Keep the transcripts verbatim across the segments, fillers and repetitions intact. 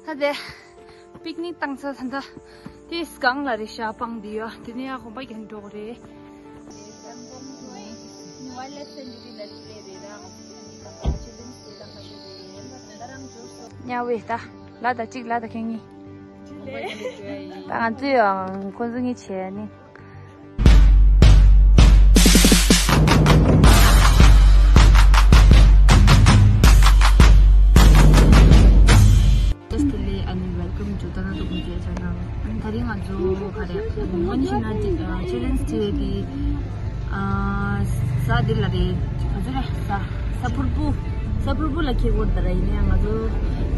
ད་དེ་པིག་ནིག་བཏང་ཚར་ད། དེ་སྒང་ལ་རེད་ཤག་སྤང་དེ་ཡོད། དེ་ནས་ཡར་གོམ་པ་རྒྱག་འགྲོ་གི་རེད། དམྱལ་བའི་ད་ལ་ད་གཅིག་ལ་ད་ཁེངས་ངེས། ད་ང་ཚོས་ཡང་ཁོང་ཚོ་གཉིས་བྱས་ནི། Firstly, ཨ་ནི་welcome to Tanado Media channel. ཨ་ནི་ད་རིང་ང་ཚོ་ག་རེ་ངོ་ནི་ཤི་ན་ཅི་ཨ་challenge་བྱེད་ཀྱི་ཨ་ས་འདི་ལ་རེད། ག་ཚོད་རེད། ས་ས་ཕུར་བུ་ས་ཕུར་བུ་ལ་འཁྱེར་དགོས་ད་ར། ཡིན་ནའང་ང་ཚོ་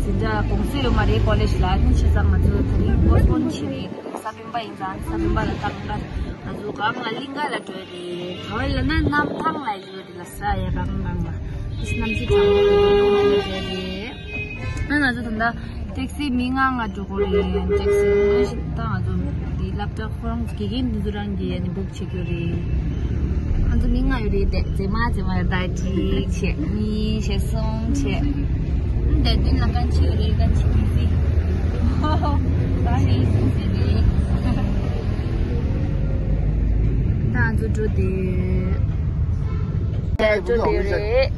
འཛིན་གྲྭ་དགོངས་སྲོལ་ཡོད་མ་རེད། ཀོ་ལེཇ་ལ་ཨ་ནི་བྱས་ཙང་ང་ཚོ་ད་རིང་postpone་བྱེད་རེད། ས་བོན་པ་ཡིན་ཙང་ས་བོན་པ་ལ་བཏང་ད་ང་ཚོ་གང་ལ་གླིང་ག་ལ་འགྲོ་རེད། ག་བ་ལ་ན་གནམ་ཐང་ལ་ཡོད་རེད། ལ་ས་ཡ་རང་རང་ལ་ཨིས་ནམ་སི་ཚང་མ་ལ་འགྲོ་རེད། ཨ་ང་ཚོ་ད་ལྟ་ཏེག་སི་མི་ལྔ་ལྔ་འགྲོ་གི་རེད། ཏེག་སི་ལྔ་ཞིག་ད་ང་ཚོ་འདི་སློབ་གྲྭ་ཁོ་རང་དགེ་རྒན་འདི་ཚོ་རང་གིས་ཨ་ནི་book་བྱེད་ཀྱི་རེད། ང་ཚོ་མི་ལྔ་ཡོད་རེད། དེ་རྗེས་མ་རྗེས་མ་ད་གཅིག་བྱས། གཉིས་བྱས། གསུམ་བྱས། དེ་མདུན་ལ་གན་ཆི་ཡོད་རེད། གན་ཆི་མི་ཟི། ཧོ་ཧོ། ད་ཧེ་སུ་ཟི་རེད། ད་ང་ཚོ་འགྲོ་དེ། འགྲོ་དེ་རེད།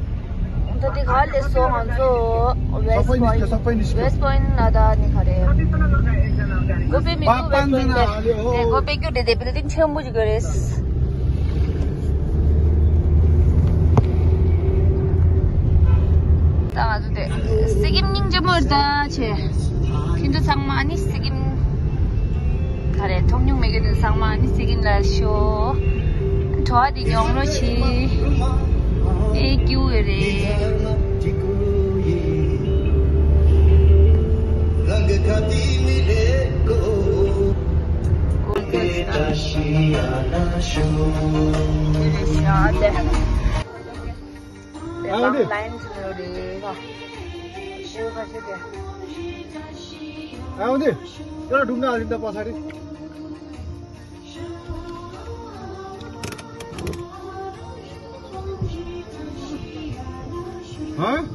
ད་དེ་ག་ལས་སོང་ང་ཚོ་West Point West Point་ན་ད་ནི་ག་རེད། གོ་པེ་མི་གོ་West Point་དེ་གོ་པེ་ཀྱུ་དེ་དེ་building་ཆེན་པོ་ཞིག་ཡོད་རེད། ད་ང་ཚོ་དེ་སི་ཀིམ་སྙིང་རྗེ་མོ་རེད་ད་ཆེ། ཁྱེད་ཚོ་ཚང་མ་ནི་སི་ཀིམ་ག་རེ་མཐོང་མྱོང་མེད་མཁན་དེ་ཚང་མ་ནི་སི་ཀིམ་ལ་ཤོག་བྲོ་བ་འདི་མྱོང་རོགས་གྱིས། ཨེ་སྐྱིད་པོ་རེད། ཨ་འདི། ཨ་འདི། ཡར་འགྲོ་ང་རིན་ད་པ་ས་རི། ཧ།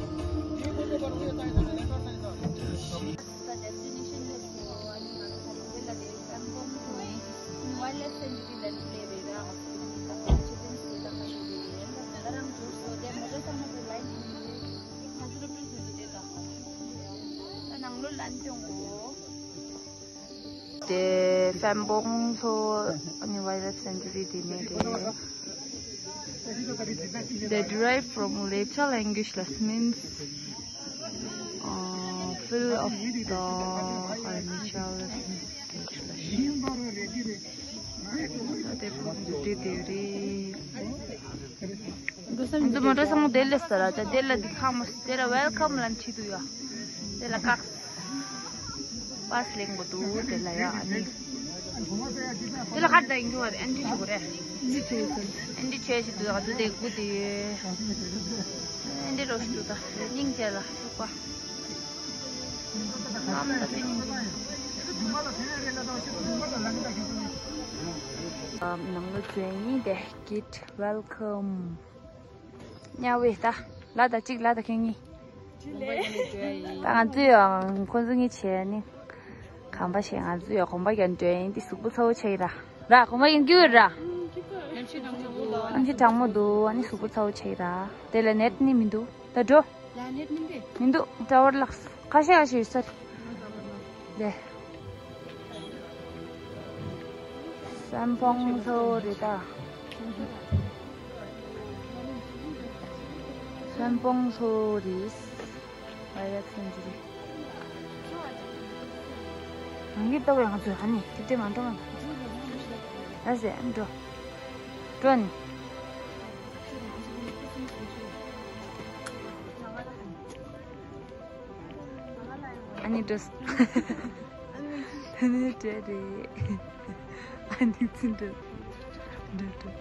དེ་ཧྥན་པོང་ལྷོ་ཨ་ནི་wildlife sanctuary དེ་ནས་རེད། They derive from Lepcha language that means, uh, full of the nature. དེ་དེ་རེད། འདི་མོ་ཊ་ཚང་མ་དེ་ལས་ས་ར་ད་དེ་ལ་འདི་ཁ་མོ་དེ་ལ་welcome་ལ་འཁྲིད་འདུག་ཡ། དེ་ལ་ཀག་པཱས་ལེན་དགོས་འདུག་དེ་ལ་ཡ། ཨ་ནི་དེ་ལ་ཁ་ད་ཡིན་རྒྱུ་བ་རེད། ཨན་ཊི་ཞུ་གོ་རེད། ཨན་ཊི་ཆེ་ཞིག་འདུག་ད་དེ་དགུ་དེ་ཨན་ཊི་རོ་ཞིག་འདུག་ད་སྙིང་རྗེ་ལ་ཤུགས་པ། ནང་ལོ་བྱོན་ཡིན་དེ་kid welcome། དམྱལ་བའི་ད་ལ་ད་གཅིག་ལ་ད་ཁེངས་ངེས། ད་ང་ཚོས་ཡང་ཁོང་ཚོ་གཉིས་བྱས་ནི་གམ་པ་བྱས། ང་ཚོས་ཡང་གོམ་པ་རྒྱག་འགྲོ་ཡིན། དེ་གཟུགས་པོ་ཚ་བོ་ཆགས་ཀྱི་ར། ར་གོམ་པ་ཡིན་རྒྱུ་ར། གནམ་གཤིས་གྲང་མོ་འདུག་ཨ་ནི་གཟུགས་པོ་ཚ་བོ་ཆགས་ཀྱི་ར། དེ་ལ་ནེཊ་ནི་མི་འདུག་ད་འགྲོ། ལ་ནེཊ་མིན་པས། མི་འདུག་ཊ་ཝར་བརླགས། ཁ་ཤས་ཁ་ཤས་ཡོད་ས་རེད། དེ། ཧྥན་པོང་ལྷོ་རེད་ད། ཧྥན་པོང་ལྷོ་རེད། ཝའི་ལྡ་ལའིཕ་སེན་ཅུ་རི། ང་གིས་ལྟ་བུ་ང་ཚོས་ཧ་ནི་ཏིག་ཏིག་མ་འགྲོ་མ། ཨ་ཟེ་འགྲོ། འགྲོ་ནི། ཨ་ནི་འགྲོ། ཨ་ནི་འགྲོ་རེད། ཨ་ནི་ཚིག་འགྲོ། འགྲོ་འགྲོ།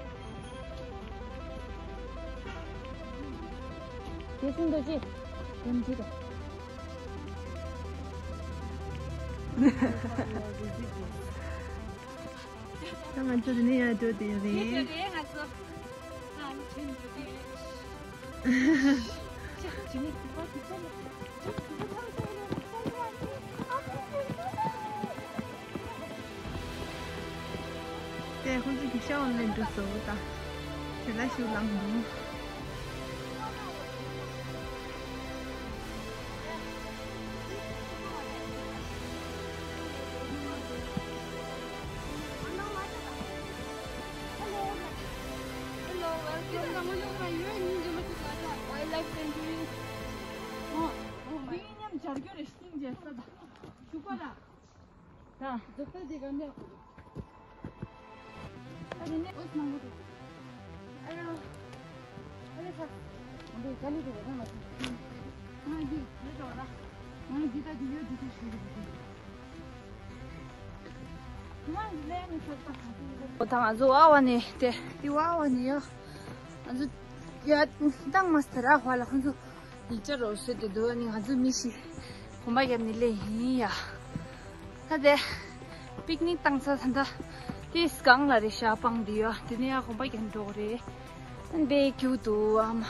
དེ་ཚིག་འགྲོ་ཅི། དེ་འདི་རེད། ང་ཚོ་དེ་ནས་ཡར་འགྲོ་དེ་རེད། ང་ཚོ། དེ་ཁོང་ཚོ་རྒྱུག་ཤར་འོང་ལེན་འགྲོ་སོང་ད། དེ་ལ་ཤུགས་ལངས་འདུག Hello, welcome. Wildlife sanctuary. ཨོ། ཨོ། མི་མཉམ་སྦྱར་རྒྱུ་རེད་ཤིང་རྒྱལ་ས་དང་ཤུག་པ་ར། ད། རྫོགས་པ་དེ་ག་འདྲ། ཨ་རེ་ནས་ཨོ་སྣང་གོ། ཨ་རོ། ཨ་རེ་ས། ཨ་འདི་ག་ལི་དེ་ག་ན་མ་སོང་། ང་འདི་ལེ་དོ་ར། ང་འདི་ད་འདི་ཡོད་འདི་ད་ཤི་རེད་འདི། ང་འདི་ལེ་ནི་ཚོད་པ་ཁ་ཤས་ཡོད། ཨོ་ད་ང་ཚོ་ཨ་བ་ནས་དེ་དེ་བ་ཨ་བ་ནས་ཡོད། ང་ཚོ་ཡ་བཏང་མ་སྟེ་ར་ཧ་ལ་ཁོང་ཚོ། ཡིག་ཆ་རོ་བཟོས་ཏེ་འདུག་ཨ་ནི་ང་ཚོ་མི་ཞིག་གོམ་པ་བརྒྱབ་ནས་སླེབས་ཡིན་ཡ། ད་དེ་པིག་ནིག་བཏང་ས་ད་ལྟ་དེ་སྒང་ལ་རེད་ཤག་སྤང་འདི་ཡ། དེ་ནས་ཡ་གོམ་པ་བརྒྱབ་འགྲོ་གི་རེད། ཨ་ནི་དེ་ཀྱུ་འདུག་ཨ་མ།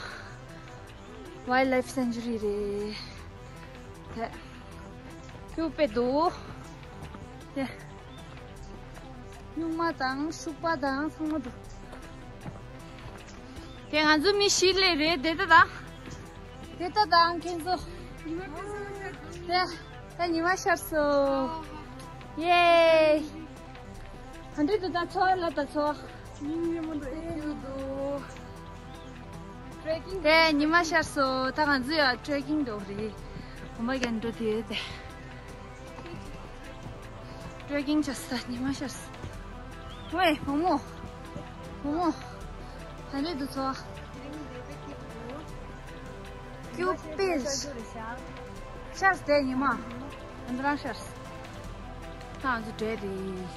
Wildlife sanctuary རེད། དེ་ཀྱུ་དཔེ་འདུག་དེ་སྨྱུག་མ་དང་ཤུག་པ་དང་ཚང་མ་འདུག་དེ་ང་ཚོ་མི་བཞི་སླེབས་རེད། དེ་ལྟ་དང་། དེ་ལྟ་དང་ཁྱེད་ཚོ། དེ་ད་ཉི་མ་ཤར་སོང་། ཡེ། ག་འདྲ་འདུག་ད་ཚོ་ལ་ད་ཚོ། སྙིང་རྗེ་མོ་འདུག་ཨེ་ཡོད་འདུག་དེ་ཉི་མ་ཤར་སོང་། ད་ང་ཚོ་ཡ་ཊེ་རེ་ཀིང་འགྲོ་གི་རེད། གོམ་པ་རྒྱག་འགྲོ་དེ་དེ། ཊེ་རེ་ཀིང་བྱས་ས་ཉི་མ་ཤར་སོང་། ཝེ་བུ་མོ། བུ་མོ། ག་འདྲ་འདུག་ཚོ། ཀྱུ་པིར། ཤར་སྟེ་ཉི་མ། ཨ་འདི་རང་ཤར། ད་ང་ཚོ་བྲོས་རེད།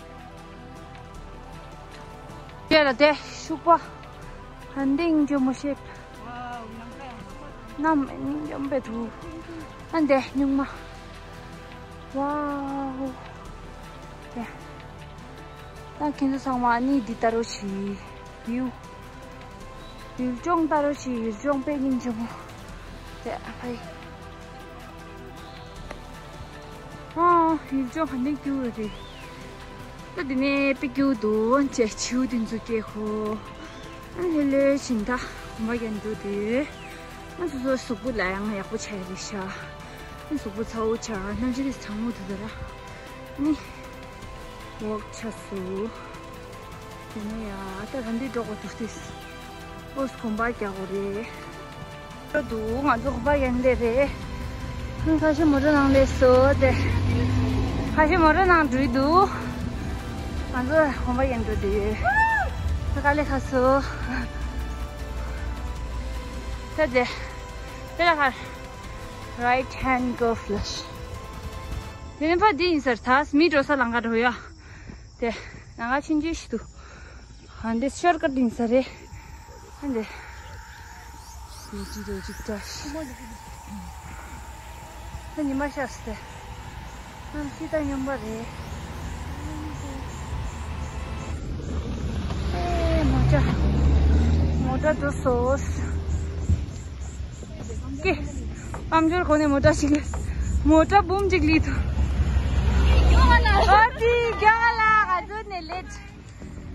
དེ་ལ་དེ་ཤུག་པ། ཧན་ཏིང་ཇོ་མོ་ཤེབ། གནམ་སྙིང་འཇམ་པའི་དུ། ཨ་འདི་སྨྱུག་མ། ཝའོ། དེ། ད་ཁྱེད་ཚོ་ཚང་མ་ཨ་ནི་འདི་ལྟ་རོགས་བྱེད། ཡུལ། ཡུལ་ལྗོངས་ལྟ་རོགས་བྱེད། ཡུལ་ལྗོངས་དཔེ་སྙིང་རྗེ་མོ། དེ་ཕ་ཡི། ཨ། ཡུལ་ལྗོངས་ག་འདྲ་སྐྱིད་པོ་རེད། ད་འདི་ནས་དཔེ་སྐྱིད་པོ་འདུག་ཅེས་བྱིའུ་འདི་ཚོ་སྐྱེ་ཁོ། ཨ་ལྷོད་ལྷོད་བྱིན་ད་གོམ་པ་རྒྱག་འགྲོ་དུས། ཨ་སོ་སོའི་གཟུགས་པོ་ལ་ཡང་ཡག་པོ་ཆགས་རེད་ཤག་ཨ་གཟུགས་པོ་ཚ་བོ་ཆགས། གནམ་གཤིས་དེ་གྲང་མོ་འདུག་ད་ར། ནི། འོག་ཆ་སུ། དེ་ནས་ཡ་ད་ག་འདི་འགྲོ་དགོས་འདུག་སྟེ། ཨོ་གོམ་པ་རྒྱག་དགོས་རེད། འགྲོ་འདུག་ང་ཚོ་གོམ་པ་རྒྱག་འདི་རེད། ཁ་ཤས་མོ་ཊ་ནང་སླེབས་སོང་དེ། ཁ་ཤས་མོ་ཊ་ནང་འགྲོ་འདུག་ང་ཚོ་གོམ་པ་རྒྱག་འགྲོ་འདི། ད་ག་ལེ་ཁ་སོ། ད་དེ། དེ་ལ་ཁར། Right hand go flush. དེ་ནས་ཕ་འདི་ཡིན་ཟེར་ད་མི་འགྲོ་ས་ལམ་ཁ་འགྲོ་ཡ། དེ། ནང་ང་ཕྱིན་ཅི་ཞིག་འདུག་ཧ་འདི་ཤར་ཀ་ཏིང་ས་རེད། ཧ་འདི། ཡི་ཅི་རེ་ཅིག་ཏྲ་ཤི། ད་ཉི་མ་ཤར་སྟེ། ཨ་ཤི་ད་ཉམས་པ་རེད། ཨེ་མོ་ཊ། མོ་ཊ་འགྲོ་སོང་། ཀེ། དཔལ་འབྱོར་གོ་ནས་མོ་ཊ་ཞིག་ལས། མོ་ཊ་འབུམ་གཅིག་ལས་ཐུབ། ཨ་ཏི་རྒྱ་གར་ལ་ང་ཚོ་ནས་ལེད།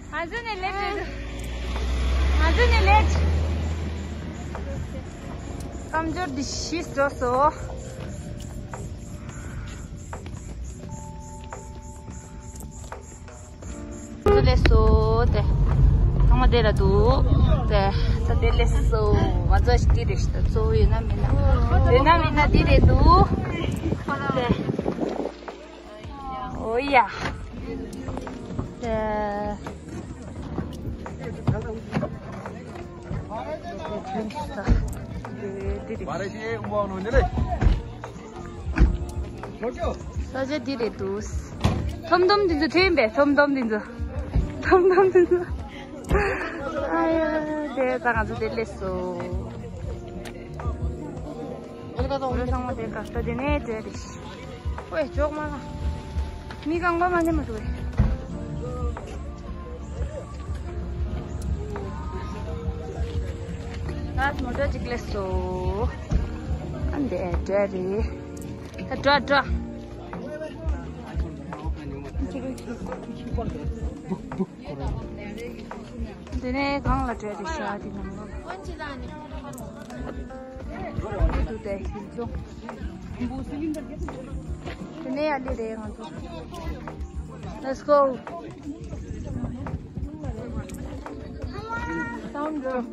ང་ཚོ་ནས་ལེད་རེད། ང་ཚོ་ནས་ལེད། དཔལ་འབྱོར་འདི་ཤི་འགྲོ་སོང་། ཚོ་ལས་སོ་དེ། ཚང་མ་དེ་ལ་འདུག་དེ། ད་དེ་ལས་སོ། ང་ཚོ་ཞིག་དེ་རེད་ཤི་ད། གཙོ་བོ་ཡོད་ན་མེད་ན། ཡོད་ན་མེད་ན་དེ་རེད་འདུག་དེ། འོ་ཡ། དེ། དེ་རེད། ས་ཆ་འདི་རེད་འདུག་ཐོམ་ཐོམ་འདི་ཚོ་ཐོན་པས། ཐོམ་ཐོམ་འདི་ཚོ། ཐོམ་ཐོམ་འདི་ཚོ། ཨ་ཡ། དེ་ད་ང་ཚོ་དེ་སླེབས་སོང་། འོ་ཚང་མ་དེ་ག་ས་དེ་ནས་དེ་རེད། ཝེ་ཅོག་མ་ལ། མི་གང་པ་མ་ནི་མ་འདུག་ཝེ། ག་མོ་ཊ་ཅིག་སླེབས་སོང་། ཨ་འདི་འདྲ་རེད། ད་འགྲོ་འགྲོ། འདི་ནས་གང་ལ་འགྲོ་རེད་ཤག་འདི་ནང་ལོགས་ལ། འདི་འདུག་སྟེ་ཡིན་ཅོ། དེ་ནས་ཡར་སླེབས་རེད་ང་ཚོ། Let's go. Sound girl.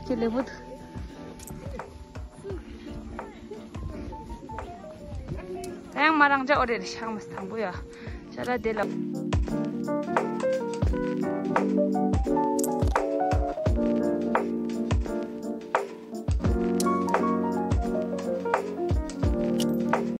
ཁྱེད་ལེགས་པོ་འདུག་ད་ཡང་མ་རང་འཇགས་འོ་རེད་ཤག་མ་དང་པོ་ཡ། ཤ་ར་དེ་ལ།